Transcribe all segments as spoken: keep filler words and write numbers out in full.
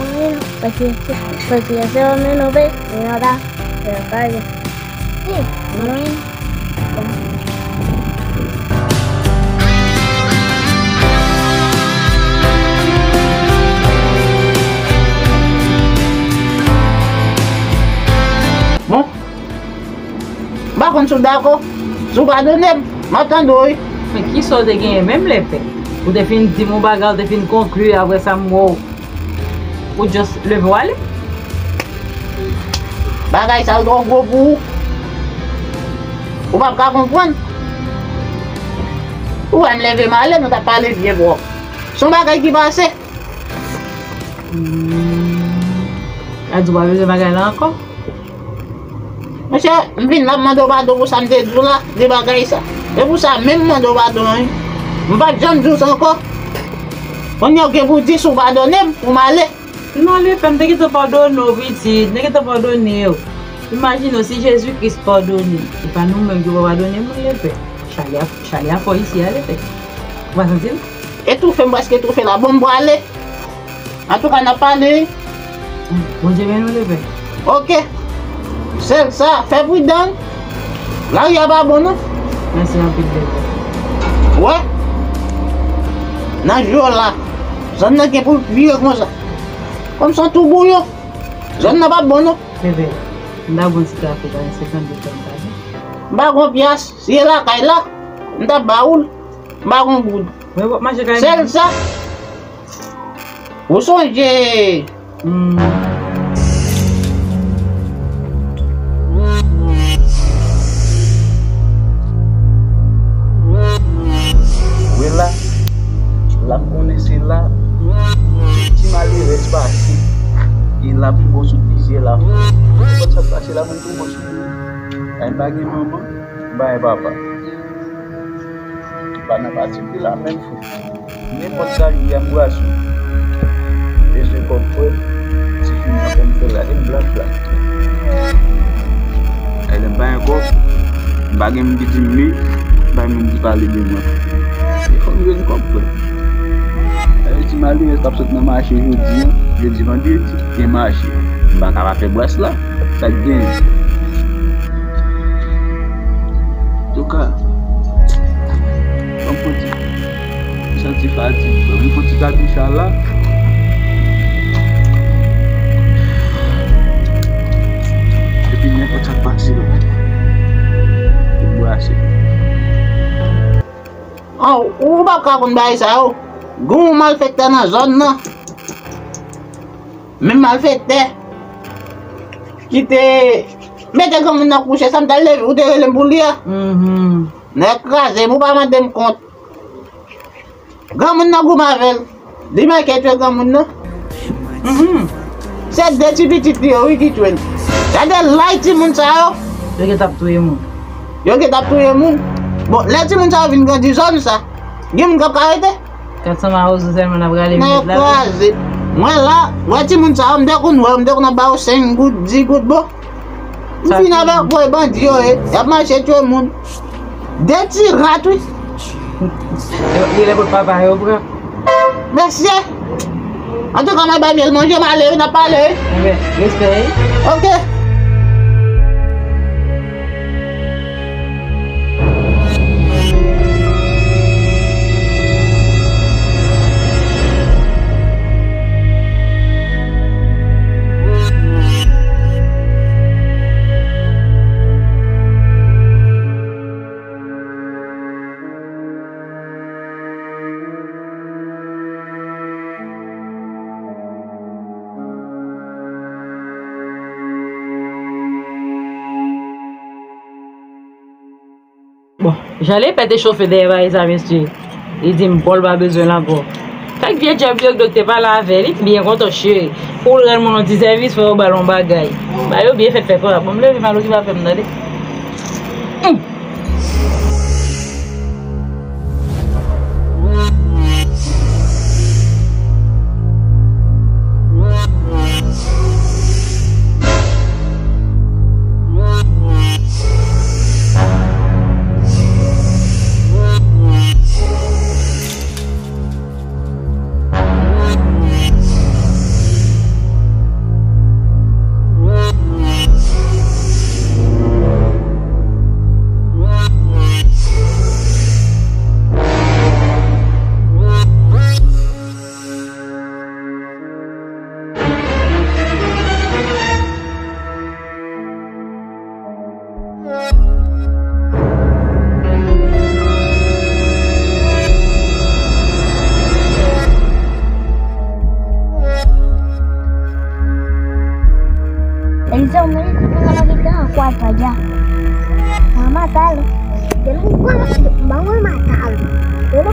mwen, paske, paske se mwen nou pe, mwen ta, se pa yo. Si, mwen. Bon, Si w dakò, si w padone m, m ap tande w, wi. Men kisa w te genyen menm, Lepè? Ou te fin di m yon bagay, ou te fin konkli, apre sa m wè w, ou just leve w ale? Bagay sa yo twò gwo pou ou. Ou p ap ka konprann. Ou wè m leve m ale, nou t ap pale byen pwòp. Se yon bagay ki pase. Hmm. Sa di w pa bezwen bagay la ankò? Monchè, m vin la, m mande w padon pou sa m te di w la, de bagay sa. Se pou sa menm m mande w padon an, wi. M p ap janm di w sa ankò. Kounye a w gen pou di si w padone m, pou m ale. Non, Lepè, m te gentan padone w, pitit. M te gentan padone w. Imajine w, si Jezi Kris padone, e pa nou menm ki pa padone moun, Lepè. Chale a, chale a fò isi a, Lepè. Ou pa santi l? Etoufe, m prèske etoufe la. Bon, m prale. Antouka, n ap pale, wi. Bondye beni w, Lepè. Oke. Sèl sa, fè pridan. Lari a pa bon, non. Mèsi anpil, Lepè. Wè. Nan jou la, zòn nan gen pou vire konsa. Kòm se yon tou bouyon. Zòn nan p ap bon, non. Lepè, m ta bon ti kafe, pa gen senkannde frank, pa gen? M pa gon pyas. Si e lakay la, m t ap ba ou l. M pa gon goud. Mwen, w ap mache kay. Sèl sa. Ou sonje. Hmm. Wi la, la m konnen se la ti malerèz pase. E la pou bon sou plizyè la. Nenpòt sa k pase la, mwen tou bon sou li. Ay, m pa gen manman, m pa gen papa. Ki pa nan pati de la menm fou. Nenpòt sa li ye, m brase w. Bezwen kòb frè, ti fi m nan fè m fè l, gade m blanch la. Ay, lè m pa gen kòb, m pa gen moun ki di m wi, m pa gen moun ki pale de mwen. E fò m jwenn kòb frè. Ay, ti malerèz k ap sot nan mache jodi an, jodi vandredi, gen mache. M pa ka pa fè bras la. Sa k genyen? Antouka, ban m pran ti, m santi fatig, ban m pran ti kabicha la. Epi nenpòt sa k pase la, ou brase. An, ou p ap ka konn bagay sa yo. Gen yon malfektè nan zòn nan. Menm malfektè ki te mete granmoun nan kouche, sa m t al leve, ou te rele m pou li a. Mhm. Nèg kraze m, ou pa mande m kont. Granmoun nan goumen avè l. Li manke twe granmoun nan. Mhm. Se de ti pitit li yo, wi, ki twe l. Gade lay timoun sa yo. Yo gentan ap touye moun. Yo gentan ap touye moun. Bon, lè timoun sa yo vin grandi zòn sa, gen moun k ap ka rete? Kat san mawozo sèlman n ap rale. Nèg kraze. Mwen la, wè timoun sa yo, m te konn wè yo, m te konn ap ba yo senk goud, dis goud, bon. M fin avèk gwo bandi yo ye, y ap mache twe moun. De ti rat, wi. Yo, yo lè kot papa yo pran. Mesye. Antouka, mwen bay byen manje, m ale, wi, n ap pale, wi. Enben, respè, wi. Oke. Bon, jan Lepè te chofe dèyè bagay sa, mesye. Li di m Pòl pa bezwen l ankò. Fèk vye djòb yo, dòk te pale avè li, byen kontan cheri. Pou l rann moun yon ti sèvis, fò yo ba l yon bagay. Ba yo byen fèt fè kò a. Bon, m leve m al okipe afè m, tande. Hum.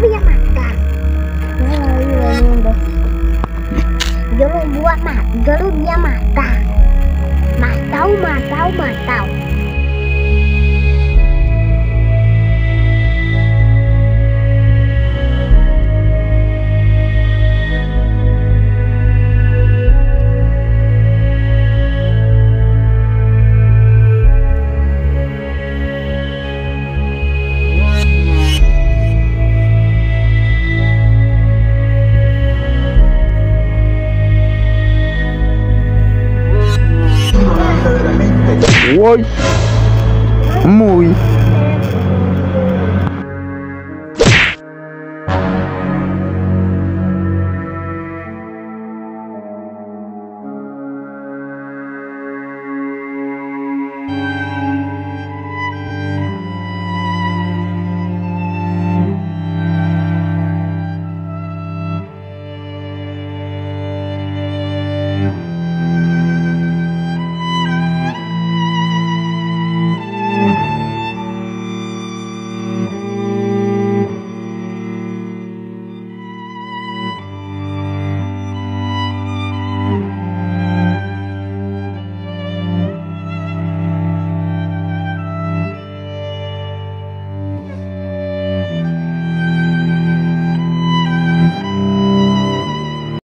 Yo lo bwa ma, yo lo bwa mata. Mata ou, mata ou, mata ou. Woy! M mouri.